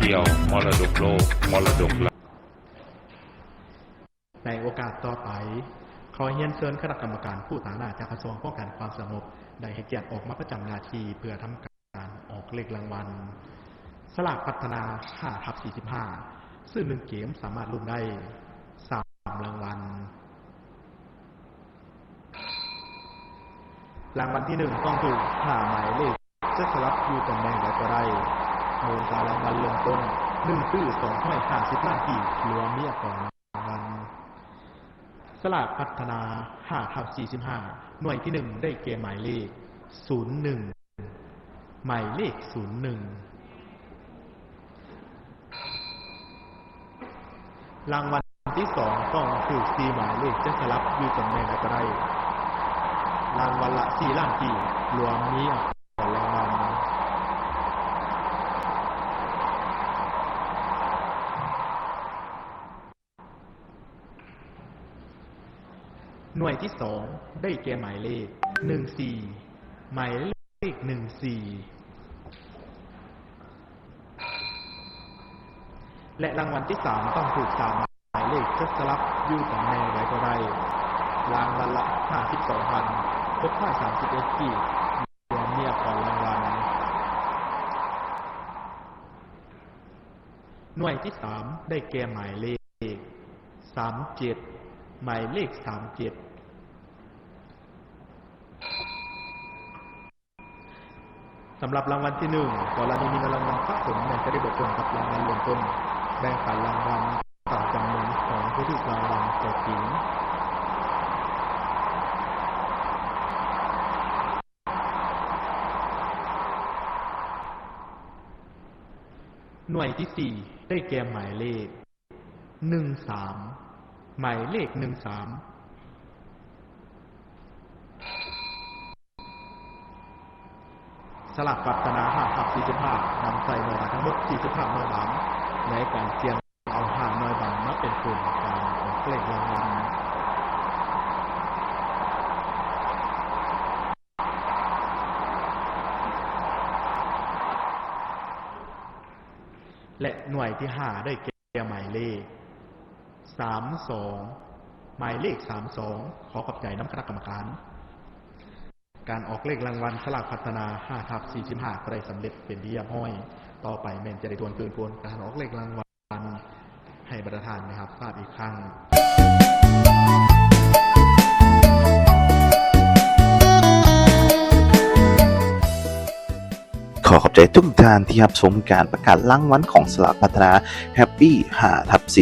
ທ່ຽວ ມໍລະດົກໂລກ ມໍລະດົກລາວ. ໃນໂອກາດຕໍ່ໄປ, ຂໍຮຽນເຊີນຄະນະກຳມະການຜູ້ຕາງໜ້າຈາກກະຊວງປ້ອງກັນຄວາມສະຫງົບ ໄດ້ໃຫ້ກຽດອອກມາປະຈຳໜ້າທີ່ເພື່ອທຳການອອກເລກລາງວັນ. ສະຫຼາກພັດທະນາ ຫ້າທັບສີ່ສິບຫ້າ ຊື້ໜຶ່ງເກມສາມາດລຸ້ນໄດ້ສາມລາງວັນ. ລາງວັນທີໜຶ່ງຕ້ອງຖືກຫ້າໝາຍເລກ ຈະສະຫຼັບຢູ່ຕຳແໜ່ງໃດກໍໄດ້. ມູນຄ່າລາງວັນເລີ່ມຕົ້ນ ໜຶ່ງຕື້ສອງຮ້ອຍຫ້າສິບລ້ານກີບ ລວມມີອາກອນລາງວັນ. ສະຫຼາກພັດທະນາ ຫ້າທັບສີ່ສິບຫ້າ ໜ່ວຍທີໜຶ່ງ ໄດ້ແກ່ໝາຍເລກ ສູນໜຶ່ງ ໝາຍເລກ ສູນໜຶ່ງ. ລາງວັນທີສອງຕ້ອງຖືກສີ່ໝາຍເລກ ຈະສະຫຼັບຢູ່ຕຳແໜ່ງໃດກໍໄດ້. ລາງວັນລະສີ່ລ້ານກີບ ລວມມີອາກອນລາງວັນ. ໜ່ວຍທີສອງ ໄດ້ແກ່ໝາຍເລກ ໜຶ່ງສີ່ ໝາຍເລກ ໜຶ່ງສີ່. ແລະ ລາງວັນທີສາມຕ້ອງຖືກສາມໝາຍເລກ ຈະສະຫຼັບຢູ່ຕຳແໜ່ງໃດກໍໄດ້. ລາງວັນລະຫ້າສິບສອງພັນຫົກຮ້ອຍສາມສິບເອັດກີບ ລວມມີອາກອນລາງວັນ. ໜ່ວຍທີສາມ ໄດ້ແກ່ໝາຍເລກ ສາມເຈັດ ໝາຍເລກ ສາມເຈັດ. ສຳລັບລາງວັນທີໜຶ່ງ ກໍລະນີມີເງິນລາງວັນສະສົມ ແມ່ນຈະໄດ້ເບິດເຖິງກັບລາງວັນເລີ່ມຕົ້ນ ແບ່ງປັນລາງວັນຕາມຈຳນວນຂອງຜູ້ຖືກລາງວັນຕົວຈິງ. ໜ່ວຍທີສີ່ ໄດ້ແກ່ໝາຍເລກ ໜຶ່ງສາມ ໝາຍເລກ ໜຶ່ງສາມ. ສະຫຼາກພັດທະນາ ຫ້າທັບສີ່ສິບຫ້າ ນຳໃຊ້ໜ່ວຍບານທັງໝົດ ສີ່ສິບຫ້າໜ່ວຍບານ ໃນການປ່ຽນເອົາຫ້າໜ່ວຍບານມາເປັນທຶນການອອກເລກລາງວັນ. ແລະ ໜ່ວຍທີຫ້າ ໄດ້ແກ່ໝາຍເລກ ສາມສອງ ໝາຍເລກ ສາມສອງ. ຂໍຂອບໃຈນຳຄະນະກຳມະການ. ການອອກເລກລາງວັນສະຫຼາກພັດທະນາ ຫ້າທັບສີ່ສິບຫ້າ ກໍໄດ້ສຳເລັດເປັນທີ່ຮຽບຮ້ອຍ. ຕໍ່ໄປແມ່ນຈະໄດ້ທວນຄືນຜົນການອອກເລກລາງວັນ ໃຫ້ບັນດາທ່ານໄດ້ຮັບຊາບອີກຄັ້ງ. ຂໍຂອບໃຈທຸກທ່ານທີ່ຮັບຊົມການປະກາດລາງວັນຂອງສະຫຼາກພັດທະນາ Happy ຫ້າທັບສີ່